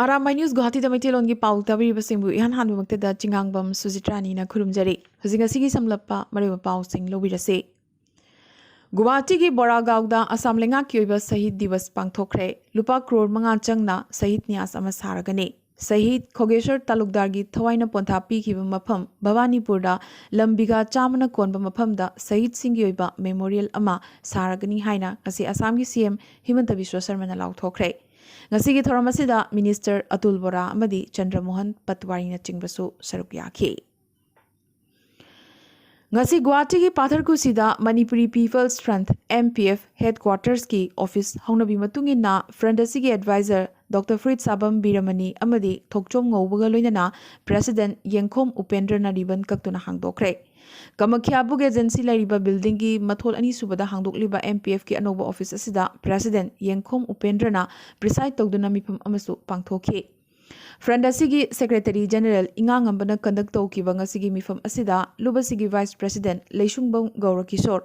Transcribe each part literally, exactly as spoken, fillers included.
R ꯑꯥꯏ news ꯒꯨꯋꯥꯍꯥꯇꯤꯗ ꯃꯩꯇꯩꯂꯣꯟꯒꯤ ꯄꯥꯎ ꯇꯥꯕꯤꯔꯤꯕꯁꯤꯡꯕꯨ ꯏꯍꯥꯟ ꯍꯥꯟꯕꯃꯛꯇꯗ ꯆꯤꯉꯥꯡꯕꯝ ꯁꯨꯖꯤꯇ꯭ꯔꯥꯅꯤꯅ ꯈꯨꯔꯨꯝꯖꯔꯤ꯫ ꯍꯧꯖꯤꯛ ꯉꯁꯤꯒꯤ ꯁꯝꯂꯞꯄ ꯃꯔꯨꯑꯣꯏꯕ ꯄꯥꯎꯁꯤꯡ ꯂꯧꯕꯤꯔꯁꯤ꯫ ꯒꯨꯋꯥꯍꯥꯇꯤꯒꯤ ꯕꯣꯔꯥꯒꯥꯎꯗ ꯑꯁꯥꯝ ꯂꯩꯉꯥꯛꯀꯤ ꯑꯣꯏꯕ ꯁꯍꯤꯗ ꯗꯤꯋꯁ ꯄꯥꯡꯊꯣꯛꯈ꯭ꯔꯦ꯫ ꯂꯨꯄꯥ ꯀ꯭ꯔꯣꯔ ꯃꯉꯥ ꯆꯪꯅ ꯁꯍꯤꯗ ꯅ꯭ꯌꯥꯁ ꯑꯃ ꯁꯥꯔꯒꯅꯤ꯫ ꯁꯍꯤꯗ ꯈꯣꯒꯦꯁ꯭ꯋꯔ ꯇꯥꯂꯨꯛꯗꯥꯔꯒꯤ ꯊꯋꯥꯏꯅ ꯄꯣꯟꯊꯥ ꯄꯤꯈꯤꯕ ꯃꯐꯝ ꯚꯕꯥꯅꯤꯄꯨꯔꯗ ꯂꯝ ꯕꯤꯘꯥ ꯆꯥꯝꯃꯅ ꯀꯣꯟꯕ ꯃꯐꯝꯗ ꯁꯍꯤꯗꯁꯤꯡꯒꯤ ꯑꯣꯏꯕ ꯃꯦꯃꯣꯔꯤꯌꯦꯜ ꯑꯃ ꯁꯥꯔꯒꯅꯤ ꯍꯥꯏꯅ ꯉꯁꯤ ꯑꯁꯥꯝꯒꯤ ꯁꯤ ꯑꯦꯝ ꯍꯤꯃꯟꯇ ꯕꯤꯁ꯭ꯋ ꯁꯔꯃꯅ ꯂꯥꯎꯊꯣꯛꯈ꯭ꯔꯦ꯫ ꯉꯁꯤꯒꯤ ꯊꯧꯔꯝ ꯑꯁꯤꯗ ꯃꯤꯅꯤꯁꯇꯔ ꯑꯇꯨꯜ ꯕꯣꯔꯥ ꯑꯃꯗꯤ ꯆꯟꯗ꯭ꯔꯃꯣꯍꯟ ꯄꯠꯋꯥꯔꯤꯅꯆꯤꯡꯕꯁꯨ ꯁꯔꯨꯛ ꯌꯥꯈꯤ꯫ ꯉꯁꯤ ꯒꯨꯋꯥꯍꯥꯇꯤꯒꯤ ꯄꯥꯊꯔꯀꯨꯁꯤꯗ Manipuri peoples front, M P F, ꯍꯦꯗꯀ꯭ꯋꯥꯇꯔꯁꯀꯤ ꯑꯣꯐꯤꯁ ꯍꯧꯅꯕꯤ ꯃꯇꯨꯡ ꯏꯟꯅ ꯐ꯭ꯔꯟꯠ ꯑꯁꯤꯒꯤ ꯑꯦꯗꯚꯥꯏꯖꯔ ꯗꯣꯛꯇꯔ ꯐꯨꯔꯤꯠꯁꯥꯕꯝ ꯕꯤꯔꯃꯅꯤ ꯑꯃꯗꯤ ꯊꯣꯛꯆꯣꯝ ꯉꯧꯕꯒ ꯂꯣꯏꯅꯅ ꯄ꯭ꯔꯦꯁꯤꯗꯦꯟꯠ ꯌꯦꯡꯈꯣꯝ ꯎꯄꯦꯟꯗ꯭ꯔꯅ ꯔꯤꯕꯟ ꯀꯛꯇꯨꯅ ꯍꯥꯡꯗꯣꯛꯈ꯭ꯔꯦ꯫ ꯀꯃꯈ꯭ꯌꯥ ꯕꯨꯛ ꯑꯦꯖꯦꯟꯁꯤ ꯂꯩꯔꯤꯕ ꯕꯤꯜꯗꯤꯡꯒꯤ ꯃꯊꯣꯜ ꯑꯅꯤꯁꯨꯕꯗ ꯍꯥꯡꯗꯣꯛꯂꯤꯕ ꯑꯦꯝ ꯄꯤ ꯑꯦꯐꯀꯤ ꯑꯅꯧꯕ ꯑꯣꯐꯤꯁ ꯑꯁꯤꯗ ꯄ꯭ꯔꯦꯁꯤꯗꯦꯟꯠ ꯌꯦꯡꯈꯣꯝ ꯎꯄꯦꯟꯗ꯭ꯔꯅ ꯄ꯭ꯔꯤꯁꯥꯏꯗ ꯇꯧꯗꯨꯅ ꯃꯤꯐꯝ ꯑꯃꯁꯨ ꯄꯥꯡꯊꯣꯛꯈꯤ꯫ ꯐ꯭ꯔꯟꯠ ꯑꯁꯤꯒꯤ ꯁꯦꯀ꯭ꯔꯦꯇꯔꯤ ꯖꯦꯅꯔꯦꯜ ꯏꯉꯥꯉꯝꯕꯅ ꯀꯟꯗꯛ ꯇꯧꯈꯤꯕ ꯉꯁꯤꯒꯤ ꯃꯤꯐꯝ ꯑꯁꯤꯗ ꯂꯨꯞ ꯑꯁꯤꯒꯤ ꯚꯥꯏꯁ ꯄ꯭ꯔꯦꯁꯤꯗꯦꯟꯠ ꯂꯩꯁꯨꯡꯕꯝ ꯒꯧꯔꯀꯤꯁꯣꯔ,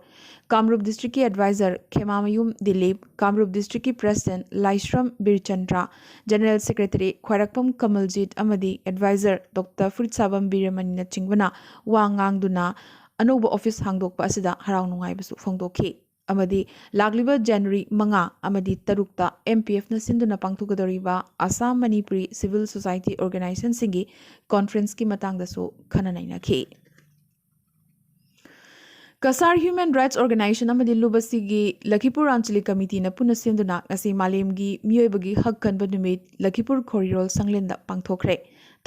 ꯀꯥꯃꯔꯨꯞ ꯗꯤꯁꯇ꯭ꯔꯤꯛꯀꯤ ꯑꯦꯗꯚꯥꯏꯖꯔ ꯈꯦꯃꯥꯃꯌꯨꯝ ꯗꯤꯂꯤꯞ, ꯀꯥꯃꯔꯨꯞ ꯗꯤꯁꯇ꯭ꯔꯤꯛꯀꯤ ꯄ꯭ꯔꯦꯁꯤꯗꯦꯟꯠ ꯂꯥꯏꯁ꯭ꯔꯝ ꯕꯤꯔꯆꯟꯗ꯭ꯔ, ꯖꯦꯅꯔꯦꯜ ꯁꯦꯀ꯭ꯔꯦꯇꯔꯤ ꯈ꯭ꯋꯥꯏꯔꯥꯛꯄꯝ ꯀꯃꯜꯖꯤꯠ ꯑꯃꯗꯤ ꯑꯦꯗꯚꯥꯏꯖꯔ ꯗꯣꯛꯇꯔ ꯐꯨꯔꯤꯠꯁꯥꯕꯝ ꯕꯤꯔꯃꯅꯤꯅꯆꯤꯡꯕꯅ ꯋꯥ ꯉꯥꯡꯗꯨꯅ ꯑꯅꯧꯕ ꯑꯣꯐꯤꯁ ꯍꯥꯡꯗꯣꯛꯄ ꯑꯁꯤꯗ ꯍꯔꯥꯎ ꯅꯨꯡꯉꯥꯏꯕꯁꯨ ꯐꯣꯡꯗꯣꯛꯈꯤ꯫ ꯑꯃꯗꯤ ꯂꯥꯛꯂꯤꯕ ꯖꯅꯋꯥꯔꯤ ꯃꯉꯥ ꯑꯃꯗꯤ ꯇꯔꯨꯛꯇ ꯑꯦꯝ ꯄꯤ ꯑꯦꯐꯅ ꯁꯤꯟꯗꯨꯅ ꯄꯥꯡꯊꯣꯛꯀꯗꯧꯔꯤꯕ ꯑꯁꯥꯝ ꯃꯅꯤꯄꯨꯔꯤ ꯁꯤꯚꯤꯜ ꯁꯣꯁꯥꯏꯇꯤ ꯑꯣꯔꯒꯅꯥꯏꯖꯦꯁꯟꯁꯤꯡꯒꯤ ꯀꯣꯟꯐ꯭ꯔꯦꯟꯁꯀꯤ ꯃꯇꯥꯡꯗꯁꯨ ꯈꯟꯅ ꯅꯩꯅꯈꯤ꯫ ꯀꯁꯥꯔ ꯍ꯭ꯌꯨꯃꯦꯟ ꯔꯥꯏꯠꯁ ꯑꯣꯔꯒꯅꯥꯏꯖꯦꯁꯟ ꯑꯃꯗꯤ ꯂꯨꯞ ꯑꯁꯤꯒꯤ ꯂꯈꯤꯄꯨꯔ ꯑꯟꯆꯂꯤꯛ ꯀꯃꯤꯇꯤꯅ ꯄꯨꯟꯅ ꯁꯤꯟꯗꯨꯅ ꯉꯁꯤ ꯃꯥꯂꯦꯝꯒꯤ ꯃꯤꯑꯣꯏꯕꯒꯤ ꯍꯛ ꯀꯟꯕ ꯅꯨꯃꯤꯠ ꯂꯈꯤꯄꯨꯔ ꯈꯣꯔꯤꯔꯣꯜ ꯁꯪꯂꯦꯟꯗ ꯄꯥꯡꯊꯣꯛꯈ꯭ꯔꯦ꯫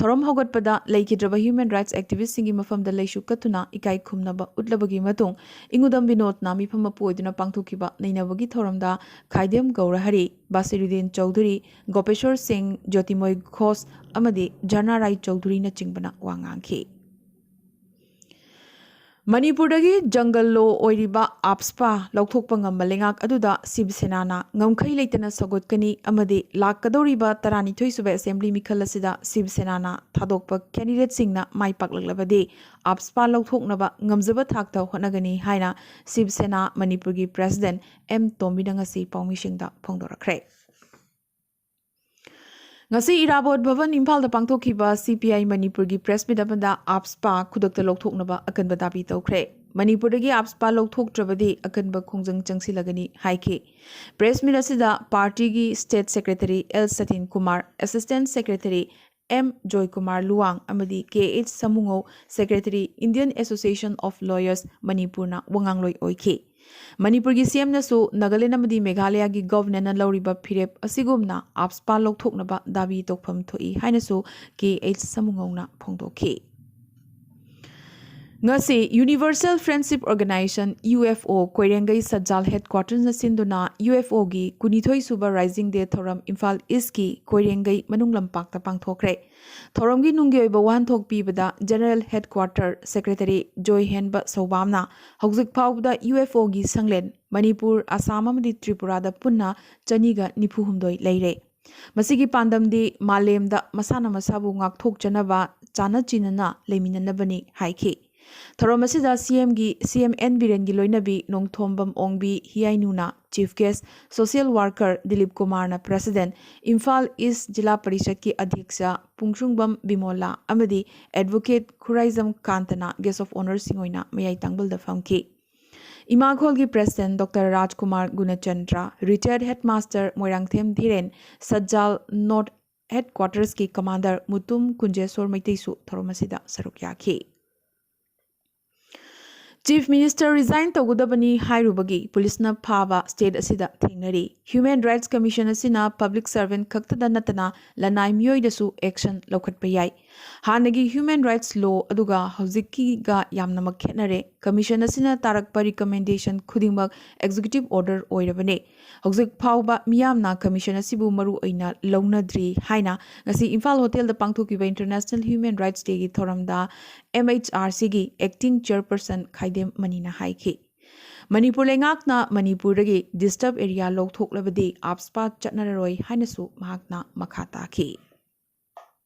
ꯊꯧꯔꯝ ꯍꯧꯒꯠꯄꯗ ꯂꯩꯈꯤꯗ꯭ꯔꯕ ꯍ꯭ꯌꯨꯃꯦꯟ ꯔꯥꯏꯠꯁ ꯑꯦꯛꯇꯤꯚꯤꯁ꯭ꯠꯁꯤꯡꯒꯤ ꯃꯐꯝꯗ ꯂꯩꯁꯨ ꯀꯠꯇꯨꯅ ꯏꯀꯥꯏ ꯈꯨꯝꯅꯕ ꯎꯠꯂꯕꯒꯤ ꯃꯇꯨꯡ, ꯏꯉꯨꯗꯝ ꯕꯤꯅꯣꯗꯅ ꯃꯤꯐꯝ ꯃꯄꯨ ꯑꯣꯏꯗꯨꯅ ꯄꯥꯡꯊꯣꯛꯈꯤꯕ ꯅꯩꯅꯕꯒꯤ ꯊꯧꯔꯝꯗ ꯈꯥꯏꯗꯦꯝ ꯒꯧꯔꯍꯔꯤ, ꯕꯥꯁꯤꯔꯨꯗꯤꯟ ꯆꯧꯙꯨꯔꯤ, ꯒꯣꯄꯦꯁ꯭ꯋꯔ ꯁꯤꯡ, ꯖꯣꯇꯤꯃꯣꯏ ꯘꯣꯁ ꯑꯃꯗꯤ ꯖꯔꯅꯥ ꯔꯥꯏ ꯆꯧꯙꯨꯔꯤꯅꯆꯤꯡꯕꯅ ꯋꯥ ꯉꯥꯡꯈꯤ꯫ ꯃꯅꯤꯄꯨꯔꯗꯒꯤ ꯖꯪꯒꯜ ꯂꯣ ꯑꯣꯏꯔꯤꯕ ꯑꯥꯞꯁꯄꯥ ꯂꯧꯊꯣꯛꯄ ꯉꯝꯕ ꯂꯩꯉꯥꯛ ꯑꯗꯨꯗ ꯁꯤꯕ ꯁꯦꯅꯥꯅ ꯉꯝꯈꯩ ꯂꯩꯇꯅ ꯁꯧꯒꯠꯀꯅꯤ ꯑꯃꯗꯤ ꯂꯥꯛꯀꯗꯧꯔꯤꯕ ꯇꯔꯥꯅꯤꯊꯣꯏ ꯁꯨꯕ ꯑꯦꯁꯦꯝꯕ꯭ꯂꯤ ꯃꯤꯈꯜ ꯑꯁꯤꯗ ꯁꯤꯕ ꯁꯦꯅꯥꯅ ꯊꯥꯗꯣꯛꯄ ꯀꯦꯟꯗꯤꯗꯦꯠꯁꯤꯡꯅ ꯃꯥꯏ ꯄꯥꯛꯂꯛꯂꯕꯗꯤ ꯑꯥꯞꯁꯄꯥ ꯂꯧꯊꯣꯛꯅꯕ ꯉꯝꯖꯕ ꯊꯥꯛꯇ ꯍꯣꯠꯅꯒꯅꯤ ꯍꯥꯏꯅ ꯁꯤꯕ ꯁꯦꯅꯥ ꯃꯅꯤꯄꯨꯔꯒꯤ ꯄ꯭ꯔꯦꯁꯤꯗꯦꯟꯠ ꯑꯦꯝ ꯇꯣꯝꯕꯤꯅ ꯉꯁꯤ ꯄꯥꯎꯃꯤꯁꯤꯡꯗ ꯐꯣꯡꯗꯣꯔꯛꯈ꯭ꯔꯦ꯫ ꯉꯁꯤ ꯏꯔꯥꯕꯣꯠ ꯚꯕꯟ ꯏꯝꯐꯥꯜꯗ ꯄꯥꯡꯊꯣꯛꯈꯤꯕ ꯁꯤ ꯄꯤ ꯑꯥꯏ ꯃꯅꯤꯄꯨꯔꯒꯤ ꯄ꯭ꯔꯦꯁ ꯃꯤꯠ ꯑꯃꯗ ꯑꯥꯞꯁꯄꯥ ꯈꯨꯗꯛꯇ ꯂꯧꯊꯣꯛꯅꯕ ꯑꯀꯟꯕ ꯗꯥꯕꯤ ꯇꯧꯈ꯭ꯔꯦ꯫ ꯃꯅꯤꯄꯨꯔꯗꯒꯤ ꯑꯥꯞꯁꯄꯥ ꯂꯧꯊꯣꯛꯇ꯭ꯔꯕꯗꯤ ꯑꯀꯟꯕ ꯈꯣꯡꯖꯪ ꯆꯪꯁꯤꯜꯂꯒꯅꯤ ꯍꯥꯏꯈꯤ꯫ ꯄ꯭ꯔꯦꯁ ꯃꯤꯠ ꯑꯁꯤꯗ ꯄꯥꯔꯇꯤꯒꯤ state secretary L Satin Kumar, assistant secretary M Joykumar Luwang ꯑꯃꯗꯤ K H Samungou, secretary, Indian association of lawyers ꯃꯅꯤꯄꯨꯔꯅ ꯋꯥꯉꯥꯡꯂꯣꯏ ꯑꯣꯏꯈꯤ꯫ ꯃꯅꯤꯄꯨꯔꯒꯤ ꯁꯤ ꯑꯦꯝꯅꯁꯨ ꯅꯥꯒꯥꯂꯦꯟ ꯑꯃꯗꯤ ꯃꯦꯘꯥꯂꯌꯥꯒꯤ ꯒꯚꯔꯅꯔꯅ ꯂꯧꯔꯤꯕ ꯐꯤꯔꯦꯞ ꯑꯁꯤꯒꯨꯝꯅ ꯑꯥꯞꯁꯄꯥ ꯂꯧꯊꯣꯛꯅꯕ ꯗꯥꯕꯤ ꯇꯧꯐꯝ ꯊꯣꯛꯏ ꯍꯥꯏꯅꯁꯨ ꯀꯦ ꯑꯩꯆ ꯁꯃꯨꯉꯧꯅ ꯐꯣꯡꯗꯣꯛꯈꯤ꯫ ꯉꯁꯤ Universal Friendship Organization, U F O, Koirengei ꯁꯠꯖꯥꯜ ꯍꯦꯗꯀ꯭ꯋꯥꯇꯔꯅ ꯁꯤꯟꯗꯨꯅ ꯌꯨ ꯑꯦꯐ ꯑꯣꯒꯤ ꯀꯨꯟꯅꯤꯊꯣꯏ ꯁꯨꯕ ꯔꯥꯏꯖꯤꯡ ꯗꯦ ꯊꯧꯔꯝ ꯏꯝꯐꯥꯜ ꯏꯁꯀꯤ ꯀꯣꯏꯔꯦꯡꯒꯩ ꯃꯅꯨꯡ ꯂꯝꯄꯥꯛꯇ ꯄꯥꯡꯊꯣꯛꯈ꯭ꯔꯦ꯫ ꯊꯧꯔꯝꯒꯤ ꯅꯨꯡꯒꯤ ꯑꯣꯏꯕ ꯋꯥꯍꯟꯊꯣꯛ ꯄꯤꯕꯗ ꯖꯦꯅꯔꯦꯜ ꯍꯦꯗꯀ꯭ꯋꯥꯇꯔ ꯁꯦꯀ꯭ꯔꯦꯇꯔꯤ ꯖꯣꯏꯍꯦꯟꯕ ꯁꯧꯕꯥꯝꯅ ꯍꯧꯖꯤꯛ ꯐꯥꯎꯕꯗ ꯌꯨ ꯑꯦꯐ ꯑꯣꯒꯤ ꯁꯪꯂꯦꯟ ꯃꯅꯤꯄꯨꯔ, ꯑꯁꯥꯝ ꯑꯃꯗꯤ ꯇ꯭ꯔꯤꯄꯨꯔꯥꯗ ꯄꯨꯟꯅ ꯆꯅꯤꯒ ꯅꯤꯐꯨ ꯍꯨꯝꯗꯣꯏ ꯂꯩꯔꯦ꯫ ꯃꯁꯤꯒꯤ ꯄꯥꯟꯗꯝꯗꯤ ꯃꯥꯂꯦꯝꯗ ꯃꯁꯥꯅ ꯃꯁꯥꯕꯨ ꯉꯥꯛꯊꯣꯛꯆꯅꯕ, ꯆꯥꯟꯅ ꯆꯤꯟꯅꯅ ꯂꯩꯃꯤꯟꯅꯅꯕꯅꯤ ꯍꯥꯏꯈꯤ꯫ ꯊꯧꯔꯝ ꯑꯁꯤꯗ ꯁꯤ ꯑꯦꯝꯒꯤ, ꯁꯤ ꯑꯦꯝ ꯑꯦꯟ ꯕꯤꯔꯦꯟꯒꯤ ꯂꯣꯏꯅꯕꯤ ꯅꯣꯡꯊꯣꯝꯕꯝ ꯑꯣꯡꯕꯤ ꯍꯤꯌꯥꯏꯅꯨꯅ chief guest, social worker Dilip ꯀꯨꯃꯥꯔꯅ ꯄ꯭ꯔꯦꯁꯤꯗꯦꯟꯠ, ꯏꯝꯐꯥꯜ ꯏꯁ ꯖꯤꯂꯥ ꯄꯔꯤꯁꯠꯀꯤ ꯑꯗ꯭ꯌꯛꯁ ꯄꯨꯡꯁꯨꯡꯕꯝ ꯕꯤꯃꯣꯂꯥ ꯑꯃꯗꯤ ꯑꯦꯗꯚꯣꯀꯦꯠ ꯈꯨꯔꯥꯏꯖꯝ ꯀꯥꯟꯇꯅ ꯒꯦꯁ ꯑꯣꯐ ꯑꯣꯅꯔꯁꯤꯡ ꯑꯣꯏꯅ ꯃꯌꯥꯏ ꯇꯥꯡꯕꯜꯗ ꯐꯝꯈꯤ꯫ ꯏꯃꯥꯈꯣꯜꯒꯤ ꯄ꯭ꯔꯦꯁꯤꯗꯦꯟꯠ ꯗꯣꯛꯇꯔ ꯔꯥꯖꯀꯨꯃꯥꯔ ꯒꯨꯅꯆꯟꯗ꯭ꯔ, ꯔꯤꯇꯥꯌꯔꯗ headmaster Moirangthem ꯙꯤꯔꯦꯟ, ꯁꯠꯖꯥꯜ north ꯍꯦꯗꯀ꯭ꯋꯥꯇꯔꯁꯀꯤ commander Mutum ꯀꯨꯟꯖꯦꯁꯣꯔ ꯃꯩꯇꯩꯁꯨ ꯊꯧꯔꯝ ꯑꯁꯤꯗ ꯁꯔꯨꯛ ꯌꯥꯈꯤ꯫ ꯆꯤꯐ ꯃꯤꯅꯤꯁꯇꯔ ꯔꯤꯖꯥꯏꯟ ꯇꯧꯒꯗꯕꯅꯤ ꯍꯥꯏꯔꯨꯕꯒꯤ ꯄꯨꯂꯤꯁꯅ ꯐꯥꯕ ꯁ꯭ꯇꯦꯠ ꯑꯁꯤꯗ ꯊꯦꯡꯅꯔꯤ꯫ ꯍ꯭ꯌꯨꯃꯦꯟ ꯔꯥꯏꯠꯁ ꯀꯃꯤꯁꯟ ꯑꯁꯤꯅ ꯄꯕ꯭ꯂꯤꯛ ꯁꯔꯚꯦꯟꯠ ꯈꯛꯇꯗ ꯅꯠꯇꯅ ꯂꯅꯥꯏ ꯃꯤꯑꯣꯏꯗꯁꯨ ꯑꯦꯛꯁꯟ ꯂꯧꯈꯠꯄ ꯌꯥꯏ꯫ ꯍꯥꯟꯅꯒꯤ ꯍ꯭ꯌꯨꯃꯦꯟ ꯔꯥꯏꯠꯁ ꯂꯣ ꯑꯗꯨꯒ ꯍꯧꯖꯤꯛꯀꯤꯒ ꯌꯥꯝꯅꯃꯛ ꯈꯦꯠꯅꯔꯦ꯫ ꯀꯃꯤꯁꯟ ꯑꯁꯤꯅ ꯇꯥꯔꯛꯄ ꯔꯤꯀꯃꯦꯟꯗꯦꯁꯟ ꯈꯨꯗꯤꯡꯃꯛ ꯑꯦꯛꯖꯤꯀ꯭ꯌꯨꯇꯤꯚ ꯑꯣꯔꯗꯔ ꯑꯣꯏꯔꯕꯅꯦ꯫ ꯍꯧꯖꯤꯛ ꯐꯥꯎꯕ ꯃꯤꯌꯥꯝꯅ ꯀꯃꯤꯁꯟ ꯑꯁꯤꯕꯨ ꯃꯔꯨ ꯑꯣꯏꯅ ꯂꯧꯅꯗ꯭ꯔꯤ ꯍꯥꯏꯅ ꯉꯁꯤ ꯏꯝꯐꯥꯜ ꯍꯣꯇꯦꯜꯗ ꯄꯥꯡꯊꯣꯛꯈꯤꯕ ꯏꯟꯇꯔꯅꯦꯁꯅꯦꯜ ꯍ꯭ꯌꯨꯃꯦꯟ ꯔꯥꯏꯠꯁ ꯗꯦꯒꯤ ꯊꯧꯔꯝꯗ ꯑꯦꯝ ꯑꯩꯆ ꯑꯥꯔ ꯁꯤꯒꯤ ꯑꯦꯛꯇꯤꯡ ꯆꯦꯌꯔꯄꯔꯁꯟ ꯈꯥꯏꯗꯦꯝ ꯃꯅꯤꯅ ꯍꯥꯏꯈꯤ꯫ ꯃꯅꯤꯄꯨꯔ ꯂꯩꯉꯥꯛꯅ ꯃꯅꯤꯄꯨꯔꯗꯒꯤ ꯗꯤꯁꯇꯔꯕ ꯑꯦꯔꯤꯌꯥ ꯂꯧꯊꯣꯛꯂꯕꯗꯤ ꯑꯥꯞꯁꯄꯥ ꯆꯠꯅꯔꯔꯣꯏ ꯍꯥꯏꯅꯁꯨ ꯃꯍꯥꯛꯅ ꯃꯈꯥ ꯇꯥꯈꯤ꯫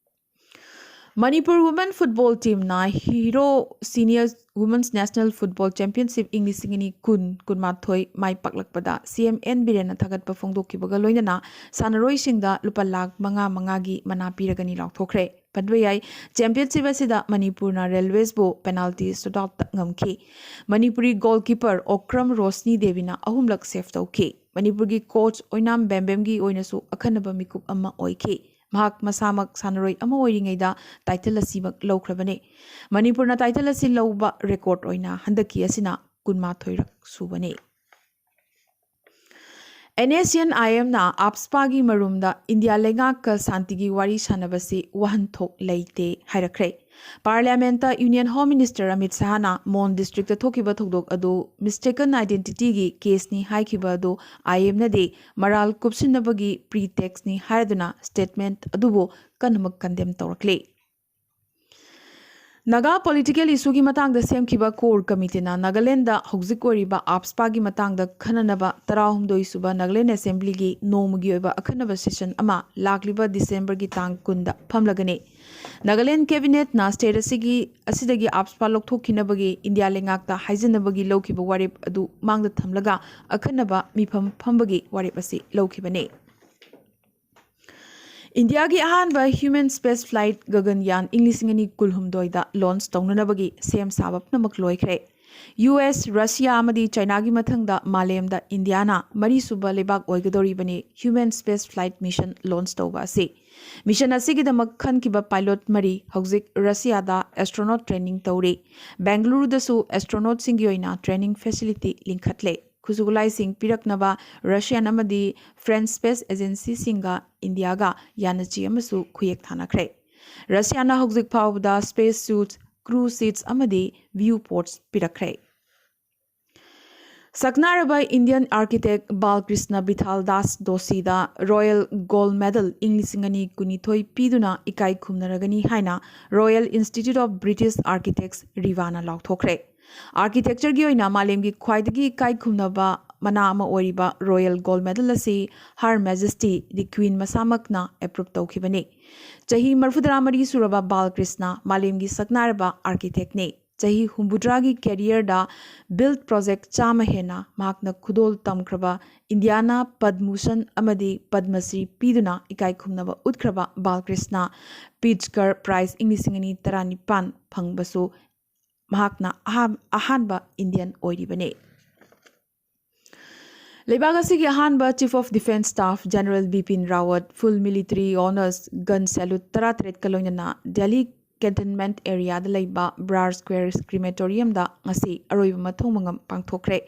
ꯃꯅꯤꯄꯨꯔ ꯋꯨꯃꯦꯟ ꯐꯨꯠꯕꯣꯜ ꯇꯤꯝꯅ hero senior women's national football championship ꯏꯪ ꯂꯤꯁꯤꯡ ꯑꯅꯤ ꯀꯨꯟ ꯀꯨꯟꯃꯥꯊꯣꯏ ꯃꯥꯏ ꯄꯥꯛꯂꯛꯄꯗ ꯁꯤ ꯑꯦꯝ ꯑꯦꯟ ꯕꯤꯔꯦꯟꯅ ꯊꯥꯒꯠꯄ ꯐꯣꯡꯗꯣꯛꯈꯤꯕꯒ ꯂꯣꯏꯅꯅ ꯁꯥꯟꯅꯔꯣꯏꯁꯤꯡꯗ ꯂꯨꯄꯥ ꯂꯥꯈ ꯃꯉꯥ ꯃꯉꯥꯒꯤ ꯃꯅꯥ ꯄꯤꯔꯒꯅꯤ ꯂꯥꯎꯊꯣꯛꯈ꯭ꯔꯦ꯫ ꯄꯟꯕ ꯌꯥꯏ, ꯆꯦꯝꯄꯤꯌꯟꯁꯤꯞ ꯑꯁꯤꯗ ꯃꯅꯤꯄꯨꯔꯅ ꯔꯦꯜꯋꯦꯁꯕꯨ ꯄꯦꯅꯥꯜꯇꯤ ꯁꯨꯠꯑꯥꯎꯠꯇ ꯉꯝꯈꯤ꯫ ꯃꯅꯤꯄꯨꯔꯤ ꯒꯣꯜꯀꯤꯄꯔ ꯑꯣꯀ꯭ꯔꯝ ꯔꯣꯁꯅꯤ ꯗꯦꯕꯤꯅ ꯑꯍꯨꯝꯂꯛ ꯁꯦꯚ ꯇꯧꯈꯤ꯫ ꯃꯅꯤꯄꯨꯔꯒꯤ ꯀꯣꯆ ꯑꯣꯏꯅꯥꯝ ꯕꯦꯝꯕꯦꯝꯒꯤ ꯑꯣꯏꯅꯁꯨ ꯑꯈꯟꯅꯕ ꯃꯤꯀꯨꯞ ꯑꯃ ꯑꯣꯏꯈꯤ꯫ ꯃꯍꯥꯛ ꯃꯁꯥꯃꯛ ꯁꯥꯟꯅꯔꯣꯏ ꯑꯃ ꯑꯣꯏꯔꯤꯉꯩꯗ ꯇꯥꯏꯇꯜ ꯑꯁꯤꯃꯛ ꯂꯧꯈ꯭ꯔꯕꯅꯤ꯫ ꯃꯅꯤꯄꯨꯔꯅ ꯇꯥꯏꯇꯜ ꯑꯁꯤ ꯂꯧꯕ ꯔꯦꯀꯣꯔꯗ ꯑꯣꯏꯅ ꯍꯟꯗꯛꯀꯤ ꯑꯁꯤꯅ ꯀꯨꯟꯃꯥꯊꯣꯏꯔꯛ ꯁꯨꯕꯅꯤ꯫ And S C and I ꯑꯦꯝꯅ ꯑꯥꯞꯁꯄꯥꯒꯤ ꯃꯔꯨꯝꯗ India ꯂꯩꯉꯥꯛꯀ ꯁꯥꯟꯇꯤꯒꯤ ꯋꯥꯔꯤ ꯁꯥꯟꯅꯕꯁꯤ ꯋꯥꯍꯟꯊꯣꯛ ꯂꯩꯇꯦ ꯍꯥꯏꯔꯛꯈ꯭ꯔꯦ꯫ ꯄꯥꯔꯂꯤꯌꯥꯃꯦꯟꯠꯇ ꯌꯨꯅꯤꯌꯟ ꯍꯣꯝ ꯃꯤꯅꯤꯁꯇꯔ ꯑꯃꯤꯠ ꯁꯍꯥꯅ ꯃꯣꯟ ꯗꯤꯁꯇ꯭ꯔꯤꯛꯇ ꯊꯣꯛꯈꯤꯕ ꯊꯧꯗꯣꯛ ꯑꯗꯨ ꯃꯤꯁꯇꯦꯀꯟ ꯑꯥꯏꯗꯦꯟꯇꯤꯇꯤꯒꯤ ꯀꯦꯁꯅꯤ ꯍꯥꯏꯈꯤꯕ ꯑꯗꯨ ꯑꯥꯏ ꯑꯦꯝꯅꯗꯤ ꯃꯔꯥꯜ ꯀꯨꯞꯁꯤꯟꯅꯕꯒꯤ ꯄ꯭ꯔꯤꯇꯦꯛꯁꯅꯤ ꯍꯥꯏꯔꯗꯨꯅ ꯁ꯭ꯇꯦꯠꯃꯦꯟꯠ ꯑꯗꯨꯕꯨ ꯀꯟꯅꯃꯛ ꯀꯟꯗꯦꯝ ꯇꯧꯔꯛꯂꯤ꯫ ꯅꯥꯒꯥ ꯄꯣꯂꯤꯇꯤꯀꯦꯜ ꯏꯁꯨꯒꯤ ꯃꯇꯥꯡꯗ ꯁꯦꯝꯈꯤꯕ ꯀꯣꯔ ꯀꯃꯤꯇꯤꯅ ꯅꯥꯒꯥꯂꯦꯟꯗ ꯍꯧꯖꯤꯛ ꯑꯣꯏꯔꯤꯕ ꯑꯥꯞꯁꯄꯥꯒꯤ ꯃꯇꯥꯡꯗ ꯈꯟꯅꯅꯕ ꯇꯔꯥꯍꯨꯝꯗꯣꯏ ꯁꯨꯕ ꯅꯥꯒꯥꯂꯦꯟ ꯑꯦꯁꯦꯝꯕ꯭ꯂꯤꯒꯤ ꯅꯣꯡꯃꯒꯤ ꯑꯣꯏꯕ ꯑꯈꯟꯅꯕ ꯁꯦꯁꯟ ꯑꯃ ꯂꯥꯛꯂꯤꯕ ꯗꯤꯁꯦꯝꯕꯔꯒꯤ ꯇꯥꯡ ꯀꯨꯟꯗ ꯐꯝꯂꯒꯅꯤ꯫ ꯅꯥꯒꯥꯂꯦꯟ ꯀꯦꯕꯤꯅꯦꯠꯅ ꯁ꯭ꯇꯦꯠ ꯑꯁꯤꯒꯤ, ꯑꯁꯤꯗꯒꯤ ꯑꯥꯞꯁꯄꯥ ꯂꯧꯊꯣꯛꯈꯤꯅꯕꯒꯤ ꯏꯟꯗꯤꯌꯥ ꯂꯩꯉꯥꯛꯇ ꯍꯥꯏꯖꯅꯕꯒꯤ ꯂꯧꯈꯤꯕ ꯋꯥꯔꯦꯞ ꯑꯗꯨ ꯃꯥꯡꯗ ꯊꯝꯂꯒ ꯑꯈꯟꯅꯕ ꯃꯤꯐꯝ ꯐꯝꯕꯒꯤ ꯋꯥꯔꯦꯞ ꯑꯁꯤ ꯂꯧꯈꯤꯕꯅꯤ꯫ ꯏꯟꯗꯤꯌꯥꯒꯤ ꯑꯍꯥꯟꯕ ꯍ꯭ꯌꯨꯃꯦꯟ ꯁ꯭ꯄꯦꯁ ꯐ꯭ꯂꯥꯏꯠ ꯒꯒꯟꯌꯥꯟ ꯏꯪ ꯂꯤꯁꯤꯡ ꯑꯅꯤ ꯀꯨꯟꯍꯨꯝꯗꯣꯏꯗ ꯂꯣꯟꯆ ꯇꯧꯅꯅꯕꯒꯤ ꯁꯦꯝ ꯁꯥꯕ ꯄꯨꯝꯅꯃꯛ ꯂꯣꯏꯈ꯭ꯔꯦ꯫ ꯌꯨ ꯑꯦꯁ, ꯔꯁꯤꯌꯥ ꯑꯃꯗꯤ ꯆꯥꯏꯅꯥꯒꯤ ꯃꯊꯪꯗ ꯃꯥꯂꯦꯝꯗ ꯏꯟꯗꯤꯌꯥꯅ ꯃꯔꯤꯁꯨꯕ ꯂꯩꯕꯥꯛ ꯑꯣꯏꯒꯗꯧꯔꯤꯕꯅꯤ human space flight mission launch ꯇꯧꯕ ꯑꯁꯤ꯫ ꯃꯤꯁꯟ ꯑꯁꯤꯒꯤꯗꯃꯛ ꯈꯟꯈꯤꯕ ꯄꯥꯏꯂꯣꯠ ꯃꯔꯤ ꯍꯧꯖꯤꯛ ꯔꯁꯤꯌꯥꯗ ꯑꯦꯁꯇ꯭ꯔꯣꯅꯣꯠ ꯇ꯭ꯔꯦꯅꯤꯡ ꯇꯧꯔꯤ꯫ ꯕꯦꯡꯒꯂꯨꯔꯨꯗꯁꯨ ꯑꯦꯁꯇ꯭ꯔꯣꯅꯣꯠꯁꯤꯡꯒꯤ ꯑꯣꯏꯅ ꯇ꯭ꯔꯦꯅꯤꯡ ꯐꯦꯁꯤꯂꯤꯇꯤ ꯂꯤꯡꯈꯠꯂꯦ꯫ ꯈꯨꯠꯁꯨ ꯈꯨꯠꯂꯥꯏꯁꯤꯡ ꯄꯤꯔꯛꯅꯕ ꯔꯁꯤꯌꯥꯟ ꯑꯃꯗꯤ ꯐ꯭ꯔꯦꯟꯁ ꯁ꯭ꯄꯦꯁ ꯑꯦꯖꯦꯟꯁꯤꯁꯤꯡꯒ ꯏꯟꯗꯤꯌꯥꯒ ꯌꯥꯅꯆꯦ ꯑꯃꯁꯨ ꯈꯨꯌꯦꯛ ꯊꯥꯅꯈ꯭ꯔꯦ꯫ ꯔꯁꯤꯌꯥꯅ ꯍꯧꯖꯤꯛ ꯐꯥꯎꯕꯗ ꯁ꯭ꯄꯦꯁ ꯁꯨꯠꯁ, ꯀ꯭ꯔꯨ ꯁꯤꯠꯁ ꯑꯃꯗꯤ ꯚ꯭ꯌꯨ ꯄꯣꯔꯠꯁ ꯄꯤꯔꯛꯈ꯭ꯔꯦ꯫ ꯁꯛꯅꯥꯔꯕ ꯏꯟꯗꯤꯌꯟ ꯑꯥꯔꯀꯤꯇꯦꯛ ꯕꯥꯜꯀ꯭ꯔꯤꯁꯅ ꯕꯤꯊꯥꯜ ꯗꯥꯁ ꯗꯣꯁꯤꯗ ꯔꯣꯌꯦꯜ ꯒꯣꯜꯗ ꯃꯦꯗꯜ ꯏꯪ ꯂꯤꯁꯤꯡ ꯑꯅꯤ ꯀꯨꯟꯅꯤꯊꯣꯏ ꯄꯤꯗꯨꯅ ꯏꯀꯥꯏ ꯈꯨꯝꯅꯔꯒꯅꯤ ꯍꯥꯏꯅ Royal Institute of British Architects, ꯔꯤꯕꯥꯅ ꯂꯥꯎꯊꯣꯛꯈ꯭ꯔꯦ꯫ ꯑꯥꯔꯀꯤꯇꯦꯛꯆꯔꯒꯤ ꯑꯣꯏꯅ ꯃꯥꯂꯦꯝꯒꯤ ꯈ꯭ꯋꯥꯏꯗꯒꯤ ꯏꯀꯥꯏ ꯈꯨꯝꯅꯕ ꯃꯅꯥ ꯑꯃ ꯑꯣꯏꯔꯤꯕ Royal Gold Medal ꯑꯁꯤ Her Majesty the Queen ꯃꯁꯥꯃꯛꯅ approve ꯇꯧꯈꯤꯕꯅꯤ꯫ ꯆꯍꯤ ꯃꯔꯤꯐꯨꯇꯔꯥ ꯃꯔꯤ ꯁꯨꯔꯕ ꯕꯥꯜꯀ꯭ꯔꯤꯁꯅ ꯃꯥꯂꯦꯝꯒꯤ ꯁꯛꯅꯥꯏꯔꯕ architectꯅꯤ꯫ ꯆꯍꯤ ꯍꯨꯝꯐꯨꯇꯔꯥꯒꯤ careerꯗ build project ꯆꯥꯝꯃ ꯍꯦꯟꯅ ꯃꯍꯥꯛꯅ ꯈꯨꯗꯣꯜ ꯇꯝꯈ꯭ꯔꯕ ꯏꯟꯗꯤꯌꯥꯅ ꯄꯗꯃ ꯚꯨꯁꯟ ꯑꯃꯗꯤ ꯄꯗꯃ ꯁ꯭ꯔꯤ ꯄꯤꯗꯨꯅ ꯏꯀꯥꯏ ꯈꯨꯝꯅꯕ ꯎꯠꯈ꯭ꯔꯕ ꯕꯥꯜꯀ꯭ꯔꯤꯁꯅ ꯄꯤꯖꯀꯔ prize ꯏꯪ ꯂꯤꯁꯤꯡ ꯑꯅꯤ ꯇꯔꯥꯅꯤꯄꯥꯟ ꯐꯪꯕꯁꯨ ꯃꯍꯥꯛꯅ ꯑꯍꯥꯟ-, ꯑꯍꯥꯟꯕ Indian ꯑꯣꯏꯔꯤꯕꯅꯤ꯫ ꯂꯩꯕꯥꯛ ꯑꯁꯤꯒꯤ ꯑꯍꯥꯟꯕ Chief of Defence Staff General Bipin ꯔꯥꯋꯠ full military honours gun salute ꯇꯔꯥꯇꯔꯦꯠꯀ ꯂꯣꯏꯅꯅ ꯗꯦꯜꯂꯤ cantonment areaꯗ ꯂꯩꯕ ꯕ꯭ꯔꯥꯔ ꯁ꯭ꯀ꯭ꯋꯦꯔ ꯀ꯭ꯔꯤꯃꯦꯇꯣꯔꯤꯌꯝꯗ ꯉꯁꯤ ꯑꯔꯣꯏꯕ ꯃꯊꯧ ꯃꯉꯝ ꯄꯥꯡꯊꯣꯛꯈ꯭ꯔꯦ꯫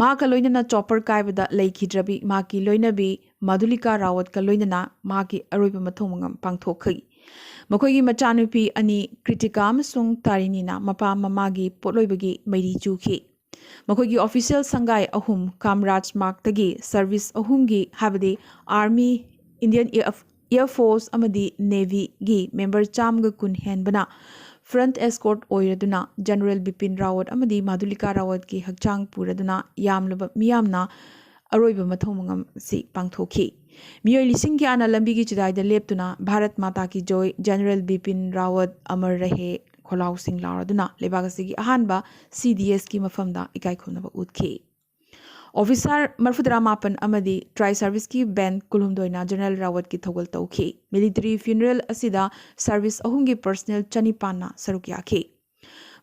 ꯃꯍꯥꯛꯀ ꯂꯣꯏꯅꯅ chopper ꯀꯥꯏꯕꯗ ꯂꯩꯈꯤꯗ꯭ꯔꯕꯤ ꯃꯍꯥꯛꯀꯤ ꯂꯣꯏꯅꯕꯤ ꯃꯥꯙꯨꯂꯤꯀꯥ ꯔꯥꯋꯠꯀ ꯂꯣꯏꯅꯅ ꯃꯍꯥꯛꯀꯤ ꯑꯔꯣꯏꯕ ꯃꯊꯧ ꯃꯉꯝ ꯄꯥꯡꯊꯣꯛꯈꯤ꯫ ꯃꯈꯣꯏꯒꯤ ꯃꯆꯥꯅꯨꯄꯤ ꯑꯅꯤ ꯀ꯭ꯔꯤꯇꯤꯀꯥ ꯑꯃꯁꯨꯡ ꯇꯥꯔꯤꯅꯤꯅ ꯃꯄꯥ ꯃꯃꯥꯒꯤ ꯄꯣꯠꯂꯣꯏꯕꯒꯤ ꯃꯩꯔꯤ ꯆꯨꯈꯤ꯫ ꯃꯈꯣꯏꯒꯤ official ꯁꯪꯒꯥꯏ ꯑꯍꯨꯝ ꯀꯥꯝꯔꯥꯖ ꯃꯥꯔꯒꯇꯒꯤ service ꯑꯍꯨꯝꯒꯤ, ꯍꯥꯏꯕꯗꯤ Army, Indian Air, Air Force ꯑꯃꯗꯤ Navyꯒꯤ member ꯆꯥꯝꯃꯒ ꯀꯨꯟ ꯍꯦꯟꯕꯅ front escort ꯑꯣꯏꯔꯗꯨꯅ General ꯕꯤꯄꯤꯟ ꯔꯥꯋꯠ ꯑꯃꯗꯤ ꯃꯥꯙꯨꯂꯤꯀꯥ ꯔꯥꯋꯠꯀꯤ ꯍꯛꯆꯥꯡ ꯄꯨꯔꯗꯨꯅ ꯌꯥꯝꯂꯕ ꯃꯤꯌꯥꯝꯅ ꯑꯔꯣꯏꯕ ꯃꯊꯧ ꯃꯉꯝ ꯑꯁꯤ ꯄꯥꯡꯊꯣꯛꯈꯤ꯫ ꯃꯤꯑꯣꯏ ꯂꯤꯁꯤꯡ ꯀꯌꯥꯅ ꯂꯝꯕꯤꯒꯤ ꯆꯤꯗꯥꯏꯗ ꯂꯦꯞꯇꯨꯅ ꯚꯥꯔꯠ ꯃꯥꯇꯥ ꯀꯤ ꯖꯣꯏ, ꯖꯦꯅꯔꯦꯜ ꯕꯤꯄꯤꯟ ꯔꯥꯋꯠ ꯑꯃꯔ ꯔꯍꯦ ꯈꯣꯜꯂꯥꯎꯁꯤꯡ ꯂꯥꯎꯔꯗꯨꯅ ꯂꯩꯕꯥꯛ ꯑꯁꯤꯒꯤ ꯑꯍꯥꯟꯕ ꯁꯤ ꯗꯤ ꯑꯦꯁꯀꯤ ꯃꯐꯝꯗ ꯏꯀꯥꯏ ꯈꯨꯝꯅꯕ ꯎꯠꯈꯤ꯫ Officer ꯃꯔꯤꯐꯨꯇꯔꯥ ꯃꯥꯄꯟ ꯑꯃꯗꯤ tri serviceꯀꯤ band ꯀꯨꯟꯍꯨꯝꯗꯣꯏꯅ ꯖꯦꯅꯔꯦꯜ ꯔꯥꯋꯠꯀꯤ ꯊꯧꯒꯜ ꯇꯧꯈꯤ꯫ Military funeral ꯑꯁꯤꯗ service ꯑꯍꯨꯝꯒꯤ personnel ꯆꯅꯤꯄꯥꯟꯅ ꯁꯔꯨꯛ ꯌꯥꯈꯤ꯫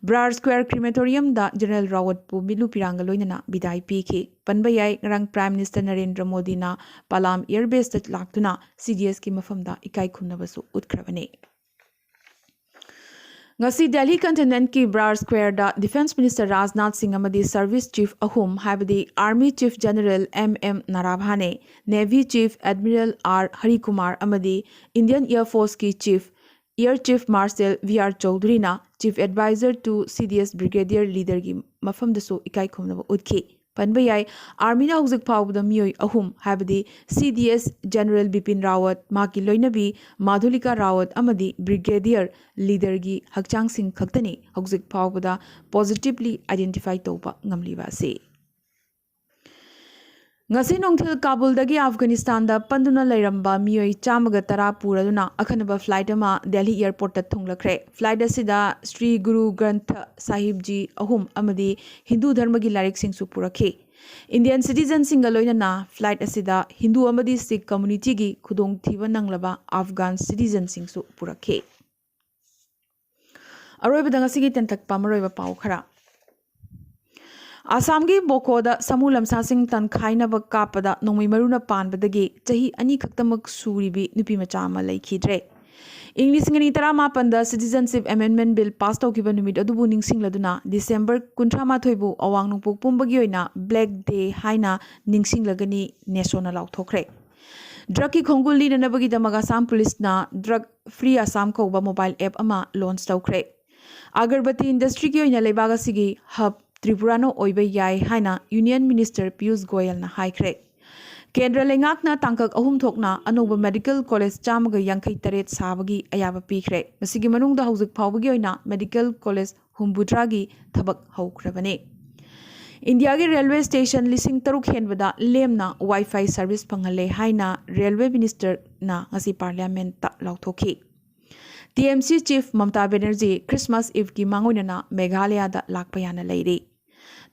ꯕ꯭ꯔꯥꯔ ꯁ꯭ꯀ꯭ꯋꯦꯔ ꯀ꯭ꯔꯤꯃꯦꯇꯣꯔꯤꯌꯝꯗ ꯖꯦꯅꯔꯦꯜ ꯔꯥꯋꯠꯄꯨ ꯃꯤꯠꯂꯨ ꯄꯤꯔꯥꯡꯒ ꯂꯣꯏꯅꯅ ꯕꯤꯗꯥꯏ ꯄꯤꯈꯤ꯫ ꯄꯟꯕ ꯌꯥꯏ, ꯉꯔꯥꯡ Prime Minister ꯅꯔꯦꯟꯗ꯭ꯔ ꯃꯣꯗꯤꯅ ꯄꯥꯂꯥꯝ Air Baseꯇ ꯂꯥꯛꯇꯨꯅ ꯁꯤ ꯗꯤ ꯑꯦꯁꯀꯤ ꯃꯐꯝꯗ ꯏꯀꯥꯏ ꯈꯨꯝꯅꯕꯁꯨ ꯎꯠꯈ꯭ꯔꯕꯅꯤ꯫ ꯉꯁꯤ ꯗꯦꯜꯂꯤ cantonmentꯀꯤ ꯕ꯭ꯔꯥꯔ ꯁ꯭ꯀ꯭ꯋꯦꯔꯗ Defence Minister ꯔꯥꯖꯅꯥꯊ ꯁꯤꯡ ꯑꯃꯗꯤ service chief ꯑꯍꯨꯝ, ꯍꯥꯏꯕꯗꯤ Army Chief General M M Naravane, Navy Chief Admiral R Harikumar ꯑꯃꯗꯤ Indian Air Forceꯀꯤ Chief Air Chief Marshal V R ꯆꯧꯙꯨꯔꯤꯅ Chief Advisor to ꯁꯤ ꯗꯤ ꯑꯦꯁ Brigadier Leaderꯒꯤ ꯃꯐꯝꯗꯁꯨ ꯏꯀꯥꯏ ꯈꯨꯝꯅꯕ ꯎꯠꯈꯤ꯫ ꯄꯟꯕ ꯌꯥꯏ, Armyꯅ ꯍꯧꯖꯤꯛ ꯐꯥꯎꯕꯗ ꯃꯤꯑꯣꯏ ꯑꯍꯨꯝ, ꯍꯥꯏꯕꯗꯤ ꯁꯤ ꯗꯤ ꯑꯦꯁ General ꯕꯤꯄꯤꯟ ꯔꯥꯋꯠ, ꯃꯍꯥꯛꯀꯤ ꯂꯣꯏꯅꯕꯤ ꯃꯥꯙꯨꯂꯤꯀꯥ ꯔꯥꯋꯠ ꯑꯃꯗꯤ Brigadier Leaderꯒꯤ ꯍꯛꯆꯥꯡꯁꯤꯡ ꯈꯛꯇꯅꯤ ꯍꯧꯖꯤꯛ ꯐꯥꯎꯕꯗ positively identify ꯇꯧꯕ ꯉꯝꯂꯤꯕ ꯑꯁꯤ꯫ ꯉꯁꯤ ꯅꯨꯡꯊꯤꯜ ꯀꯥꯕꯨꯜꯗꯒꯤ ꯑꯐꯒꯥꯅꯤꯁꯇꯥꯟꯗ ꯄꯟꯗꯨꯅ ꯂꯩꯔꯝꯕ ꯃꯤꯑꯣꯏ ꯆꯥꯝꯃꯒ ꯇꯔꯥ ꯄꯨꯔꯗꯨꯅ ꯑꯀꯟꯕ ꯐ꯭ꯂꯥꯏꯠ ꯑꯃ ꯗꯦꯜꯍꯤ ꯑꯦꯌꯔꯄꯣꯔꯠꯇ ꯊꯨꯡꯂꯈ꯭ꯔꯦ꯫ ꯐ꯭ꯂꯥꯏꯠ ꯑꯁꯤꯗ ꯁ꯭ꯔꯤ ꯒꯨꯔꯨ ꯒ꯭ꯔꯟꯊ ꯁꯥꯍꯤꯕꯖꯤ ꯑꯍꯨꯝ ꯑꯃꯗꯤ ꯍꯤꯟꯗꯨ ꯙꯔꯃꯒꯤ ꯂꯥꯏꯔꯤꯛꯁꯤꯡꯁꯨ ꯄꯨꯔꯛꯈꯤ꯫ ꯏꯟꯗꯤꯌꯟ ꯁꯤꯇꯤꯖꯟꯁꯤꯡꯒ ꯂꯣꯏꯅꯅ ꯐ꯭ꯂꯥꯏꯠ ꯑꯁꯤꯗ ꯍꯤꯟꯗꯨ ꯑꯃꯗꯤ ꯁꯤꯈ ꯀꯝꯃ꯭ꯌꯨꯅꯤꯇꯤꯒꯤ ꯈꯨꯗꯣꯡꯊꯤꯕ ꯅꯪꯂꯕ ꯑꯐꯒꯥꯟ ꯁꯤꯇꯤꯖꯟꯁꯤꯡꯁꯨ ꯄꯨꯔꯛꯈꯤ꯫ ꯑꯔꯣꯏꯕꯗ ꯉꯁꯤꯒꯤ ꯇꯦꯟꯊꯛꯄ ꯃꯔꯨꯑꯣꯏꯕ ꯄꯥꯎ ꯈꯔ꯫ ꯑꯁꯥꯝꯒꯤ ꯕꯣꯀꯣꯗ ꯁꯥꯃꯨ ꯂꯝꯁꯥꯁꯤꯡ ꯇꯟꯈꯥꯏꯅꯕ ꯀꯥꯞꯄꯗ ꯅꯣꯡꯃꯩ ꯃꯔꯨꯅ ꯄꯥꯟꯕꯗꯒꯤ ꯆꯍꯤ ꯑꯅꯤ ꯈꯛꯇꯃꯛ ꯁꯨꯔꯤꯕꯤ ꯅꯨꯄꯤ ꯃꯆꯥ ꯑꯃ ꯂꯩꯈꯤꯗ꯭ꯔꯦ꯫ ꯏꯪ ꯂꯤꯁꯤꯡ ꯑꯅꯤ ꯇꯔꯥꯃꯥꯄꯟꯗ Citizenship Amendment Bill ꯄꯥꯁ ꯇꯧꯈꯤꯕ ꯅꯨꯃꯤꯠ ꯑꯗꯨꯕꯨ ꯅꯤꯡꯁꯤꯡꯂꯗꯨꯅ ꯗꯤꯁꯦꯝꯕꯔ ꯀꯨꯟꯊ꯭ꯔꯥ ꯃꯥꯊꯣꯏꯕꯨ ꯑꯋꯥꯡ ꯅꯣꯡꯄꯣꯛ ꯄꯨꯝꯕꯒꯤ ꯑꯣꯏꯅ Black Day ꯍꯥꯏꯅ ꯅꯤꯡꯁꯤꯡꯂꯒꯅꯤ, ꯅꯦꯁꯣꯅ ꯂꯥꯎꯊꯣꯛꯈ꯭ꯔꯦ꯫ ꯗ꯭ꯔꯒꯀꯤ ꯈꯣꯡꯒꯨꯜ ꯂꯤꯅꯅꯕꯒꯤꯗꯃꯛ ꯑꯁꯥꯝ ꯄꯨꯂꯤꯁꯅ ꯗ꯭ꯔꯒ ꯐ꯭ꯔꯤ ꯑꯁꯥꯝ ꯀꯧꯕ ꯃꯣꯕꯥꯏꯜ ꯑꯦꯞ ꯑꯃ ꯂꯣꯟꯆ ꯇꯧꯈ꯭ꯔꯦ꯫ ꯑꯒꯔꯕꯇꯤ ꯏꯟꯗꯁꯇ꯭ꯔꯤꯒꯤ ꯑꯣꯏꯅ ꯂꯩꯕꯥꯛ ꯑꯁꯤꯒꯤ ꯍꯕ ꯇ꯭ꯔꯤꯄꯨꯔꯥꯅ ꯑꯣꯏꯕ ꯌꯥꯏ ꯍꯥꯏꯅ ꯌꯨꯅꯤꯌꯟ ꯃꯤꯅꯤꯁꯇꯔ ꯄꯤꯌꯨꯁ ꯒꯣꯌꯜꯅ ꯍꯥꯏꯈ꯭ꯔꯦ꯫ ꯀꯦꯟꯗ꯭ꯔ ꯂꯩꯉꯥꯛꯅ ꯇꯥꯡꯀꯛ ꯑꯍꯨꯝ ꯊꯣꯛꯅ ꯑꯅꯧꯕ ꯃꯦꯗꯤꯀꯦꯜ ꯀꯣꯂꯦꯖ ꯆꯥꯝꯃꯒ ꯌꯥꯡꯈꯩ ꯇꯔꯦꯠ ꯁꯥꯕꯒꯤ ꯑꯌꯥꯕ ꯄꯤꯈ꯭ꯔꯦ꯫ ꯃꯁꯤꯒꯤ ꯃꯅꯨꯡꯗ ꯍꯧꯖꯤꯛ ꯐꯥꯎꯕꯒꯤ ꯑꯣꯏꯅ ꯃꯦꯗꯤꯀꯦꯜ ꯀꯣꯂꯦꯖ ꯍꯨꯝꯐꯨꯇꯔꯥꯒꯤ ꯊꯕꯛ ꯍꯧꯈ꯭ꯔꯕꯅꯤ꯫ ꯏꯟꯗꯤꯌꯥꯒꯤ ꯔꯦꯜꯋꯦ ꯁ꯭ꯇꯦꯁꯟ ꯂꯤꯁꯤꯡ ꯇꯔꯨꯛ ꯍꯦꯟꯕꯗ ꯂꯦꯝꯅ ꯋꯥꯏ ꯐꯥꯏ ꯁꯔꯚꯤꯁ ꯐꯪꯍꯜꯂꯦ ꯍꯥꯏꯅ ꯔꯦꯜꯋꯦ ꯃꯤꯅꯤꯁꯇꯔꯅ ꯉꯁꯤ ꯄꯥꯔꯂꯤꯌꯥꯃꯦꯟꯠꯇ ꯂꯥꯎꯊꯣꯛꯈꯤ꯫ T M C chief Mamata Banerjee Christmas ꯏꯚꯀꯤ ꯃꯥꯡꯑꯣꯏꯅꯅ ꯃꯦꯘꯥꯂꯌꯥꯗ ꯂꯥꯛꯄ ꯌꯥꯅ ꯂꯩꯔꯤ꯫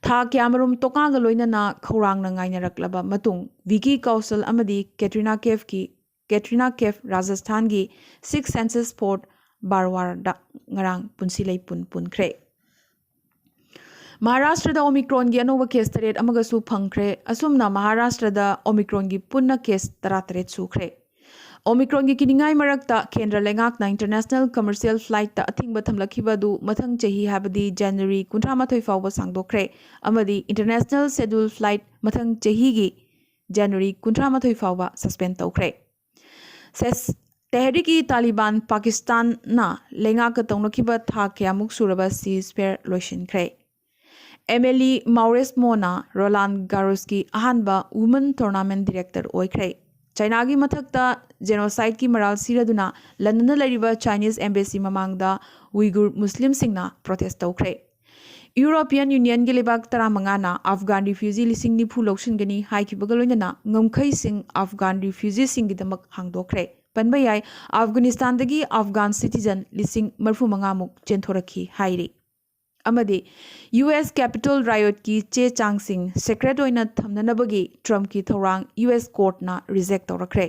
ꯊꯥ ꯀꯌꯥꯃꯔꯨꯝ ꯇꯣꯀꯥꯒ ꯂꯣꯏꯅꯅ ꯈꯧꯔꯥꯡꯅ ꯉꯥꯏꯅꯔꯛꯂꯕ ꯃꯇꯨꯡ ꯚꯤꯀꯤ ꯀꯧꯁꯜ ꯑꯃꯗꯤ ꯀꯦꯇ꯭ꯔꯤꯅꯥ ꯀꯦꯐꯀꯤ, ꯀꯦꯇ꯭ꯔꯤꯅꯥ ꯀꯦꯐ ꯔꯥꯖꯁꯊꯥꯟꯒꯤ Sixth Census Fort ꯕꯥꯔꯋꯥꯔꯗ ꯉꯔꯥꯡ ꯄꯨꯟꯁꯤ ꯂꯩꯄꯨꯟ ꯄꯨꯟꯈ꯭ꯔꯦ꯫ ꯃꯍꯥꯔꯥꯁꯇ꯭ꯔꯗ ꯑꯣꯃꯤꯀ꯭ꯔꯣꯟꯒꯤ ꯑꯅꯧꯕ ꯀꯦꯁ ꯇꯔꯦꯠ ꯑꯃꯒꯁꯨ ꯐꯪꯈ꯭ꯔꯦ꯫ ꯑꯁꯨꯝꯅ ꯃꯍꯥꯔꯥꯁꯇ꯭ꯔꯗ ꯑꯣꯃꯤꯀ꯭ꯔꯣꯟꯒꯤ ꯄꯨꯟꯅ ꯀꯦꯁ ꯇꯔꯥꯇꯔꯦꯠ ꯁꯨꯈ꯭ꯔꯦ꯫ ꯑꯣꯃꯤꯀ꯭ꯔꯣꯟꯒꯤ ꯀꯤꯅꯤꯡꯉꯥꯏ ꯃꯔꯛꯇ ꯀꯦꯟꯗ꯭ꯔ ꯂꯩꯉꯥꯛꯅ ꯏꯟꯇꯔꯅꯦꯁꯅꯦꯜ ꯀꯃꯔꯁꯤꯌꯦꯜ ꯐ꯭ꯂꯥꯏꯠꯇ ꯑꯊꯤꯡꯕ ꯊꯝꯂꯛꯈꯤꯕ ꯑꯗꯨ ꯃꯊꯪ ꯆꯍꯤ, ꯍꯥꯏꯕꯗꯤ ꯖꯅꯋꯥꯔꯤ ꯀꯨꯟꯊ꯭ꯔꯥ ꯃꯥꯊꯣꯏ ꯐꯥꯎꯕ ꯁꯥꯡꯗꯣꯛꯈ꯭ꯔꯦ ꯑꯃꯗꯤ ꯏꯟꯇꯔꯅꯦꯁꯅꯦꯜ ꯁꯦꯗ꯭ꯌꯨꯜ ꯐ꯭ꯂꯥꯏꯠ ꯃꯊꯪ ꯆꯍꯤꯒꯤ ꯖꯅꯋꯥꯔꯤ ꯀꯨꯟꯊ꯭ꯔꯥ ꯃꯥꯊꯣꯏ ꯐꯥꯎꯕ ꯁꯁꯄꯦꯟ ꯇꯧꯈ꯭ꯔꯦ꯫ ꯁꯦꯁ-, ꯇꯦꯍꯔꯤꯛ-ꯏ-ꯇꯥꯂꯤꯕꯥꯟ ꯄꯥꯀꯤꯁꯇꯥꯟꯅ ꯂꯩꯉꯥꯛꯀ ꯇꯧꯅꯈꯤꯕ ꯊꯥ ꯀꯌꯥꯃꯨꯛ ꯁꯨꯔꯕ ꯁꯤꯖꯐꯦꯌꯔ ꯂꯣꯏꯁꯤꯟꯈ꯭ꯔꯦ꯫ ꯑꯦꯃꯦꯂꯤ ꯃꯥꯎꯔꯦꯁꯃꯣꯅ ꯔꯣꯂꯥꯟ ꯒꯥꯔꯣꯁꯀꯤ ꯑꯍꯥꯟꯕ ꯋꯨꯃꯟ ꯇꯣꯔꯅꯥꯃꯦꯟꯠ ꯗꯤꯔꯦꯛꯇꯔ ꯑꯣꯏꯈ꯭ꯔꯦ꯫ ꯆꯥꯏꯅꯥꯒꯤ ꯃꯊꯛꯇ ꯖꯦꯅꯣꯁꯥꯏꯗꯀꯤ ꯃꯔꯥꯜ ꯁꯤꯔꯗꯨꯅ ꯂꯟꯗꯟꯗ ꯂꯩꯔꯤꯕ ꯆꯥꯏꯅꯤꯁ ꯑꯦꯝꯕꯦꯁꯤ ꯃꯃꯥꯡꯗ ꯎꯏꯒꯨꯔ ꯃꯨꯁꯂꯤꯝꯁꯤꯡꯅ ꯄ꯭ꯔꯣꯇꯦꯁ ꯇꯧꯈ꯭ꯔꯦ꯫ ꯌꯨꯔꯣꯄꯤꯌꯟ ꯌꯨꯅꯤꯌꯟꯒꯤ ꯂꯩꯕꯥꯛ ꯇꯔꯥꯃꯉꯥꯅ ꯑꯐꯒꯥꯟ ꯔꯤꯐ꯭ꯌꯨꯖꯤ ꯂꯤꯁꯤꯡ ꯅꯤꯐꯨ ꯂꯧꯁꯤꯟꯒꯅꯤ ꯍꯥꯏꯈꯤꯕꯒ ꯂꯣꯏꯅꯅ ꯉꯝꯈꯩꯁꯤꯡ ꯑꯐꯒꯥꯟ ꯔꯤꯐ꯭ꯌꯨꯖꯤꯁꯤꯡꯒꯤꯗꯃꯛ ꯍꯥꯡꯗꯣꯛꯈ꯭ꯔꯦ꯫ ꯄꯟꯕ ꯌꯥꯏ, ꯑꯐꯒꯥꯅꯤꯁꯇꯥꯟꯗꯒꯤ ꯑꯐꯒꯥꯟ ꯁꯤꯇꯤꯖꯟ ꯂꯤꯁꯤꯡ ꯃꯔꯤꯐꯨ ꯃꯉꯥꯃꯨꯛ ꯆꯦꯟꯊꯣꯔꯛꯈꯤ ꯍꯥꯏꯔꯤ꯫ ꯑꯃꯗꯤ ꯌꯨ ꯑꯦꯁ ꯀꯦꯄꯤꯇꯣꯜ ꯔꯥꯏꯑꯣꯠꯀꯤ ꯆꯦ ꯆꯥꯡꯁꯤꯡ ꯁꯦꯀ꯭ꯔꯦꯠ ꯑꯣꯏꯅ ꯊꯝꯅꯅꯕꯒꯤ ꯇ꯭ꯔꯝꯞꯀꯤ ꯊꯧꯔꯥꯡ ꯌꯨ ꯑꯦꯁ ꯀꯣꯔꯠꯅ ꯔꯤꯖꯦꯛ ꯇꯧꯔꯛꯈ꯭ꯔꯦ꯫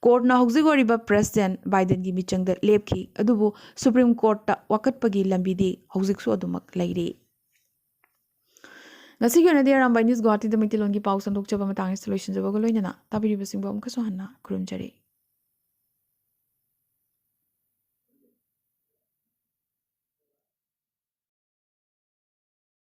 ꯀꯣꯔꯠꯅ ꯍꯧꯖꯤꯛ ꯑꯣꯏꯔꯤꯕ ꯄ꯭ꯔꯦꯁꯤꯗꯦꯟꯠ ꯕꯥꯏꯗꯦꯟꯒꯤ ꯃꯤꯆꯪꯗ ꯂꯦꯞꯈꯤ, ꯑꯗꯨꯕꯨ ꯁꯨꯄ꯭ꯔꯤꯝ ꯀꯣꯔꯠꯇ ꯋꯥꯀꯠꯄꯒꯤ ꯂꯝꯕꯤꯗꯤ ꯍꯧꯖꯤꯛꯁꯨ ꯑꯗꯨꯃꯛ ꯂꯩꯔꯤ꯫ ꯉꯁꯤꯒꯤ ꯑꯣꯏꯅꯗꯤ ꯑꯔꯥꯝꯕꯥꯏ ꯅ꯭ꯌꯨꯁ ꯒꯨꯋꯥꯍꯥꯇꯤꯗ ꯃꯩꯇꯩꯂꯣꯟꯒꯤ ꯄꯥꯎ ꯁꯟꯗꯣꯛꯆꯕ ꯃꯇꯥꯡ ꯑꯁꯤꯗ ꯂꯣꯏꯁꯤꯟꯖꯕꯒ ꯂꯣꯏꯅꯅ ꯇꯥꯕꯤꯔꯤꯕꯁꯤꯡꯕꯨ ꯑꯃꯨꯛꯀꯁꯨ ꯍꯟꯅ ꯈꯨꯔꯨꯝꯖꯔꯤ꯫